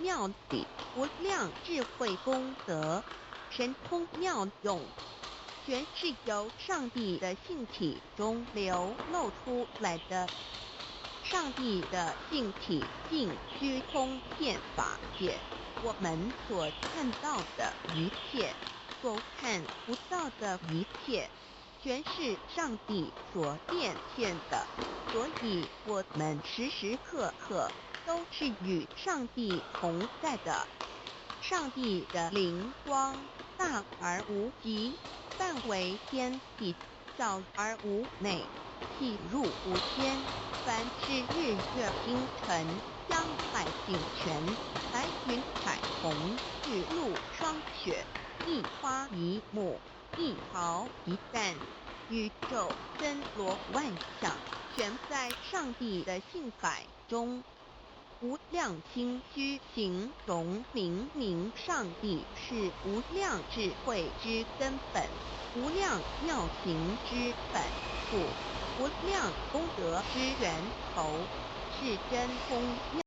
妙理、無量智慧功德、神通妙用，全是由上帝的性體中流露出來的。上帝的性體盡虛空遍法界，我們所看到的一切，所看不到的一切，全是上帝所變現的。所以，我們時時刻刻都是與上帝同在的。上帝的靈光大而無極，範圍天地，小而無內，細入無間。凡是日月星辰、江海井泉、白雲彩虹、雨露霜雪，一花一木，一桃一旦，宇宙森羅萬象，全在上帝的性海中。無量清虛形容明明上帝是無量智慧之根本，無量妙行之本處，無量功德之源頭，是真空妙。